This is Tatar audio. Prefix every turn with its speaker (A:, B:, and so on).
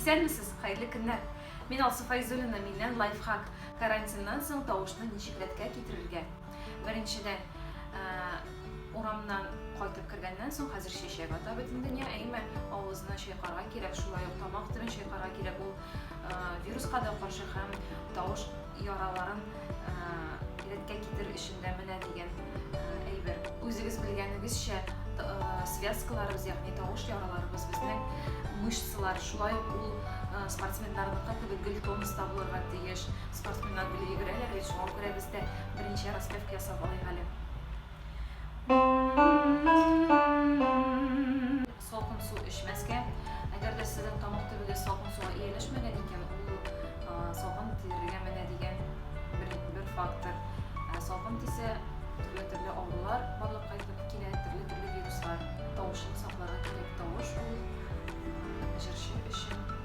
A: Исәнмесез, хәерле көннәр! Мин Алсу Фәйзуллина, миннән лайфхак. Карантиннан соң тавышны ничек рәткә китерергә? Беренчедән, урамнан кайтып кергәннән соң, хәзер чәчәк ата бөтен дөнья, әйме, авызны чайкарга кирәк, шулай ук тамак төбен чайкарга кирәк, ул вируска да каршы һәм тавыш яраларын рәткә китерер өчен дә менә дигән әйбер. Үзегез белгәнегезчә, связкаларыбыз, ягъни тавыш яраларыбыз безнең мышцалар, шулай ук ул спортсменнарныкы кебек гел тонуста булырга тиеш. Спортсменнар гел йөгерәләр бит, шуңа күрә без дә берничә распевка ясап алыйк әле. Салкын су эчмәскә. Әгәр дә сезнең тамак төбегез салкын суга ияләшмәгән икән, ул салкын тидерергә менә дигән бер, бер фактор. Ә салкын тисә, төрле-төрле авырулар барлыкка килә, төрле-төрле вируслар. Тавышны сакларга кирәк. Тавыш ул җырчы өчен.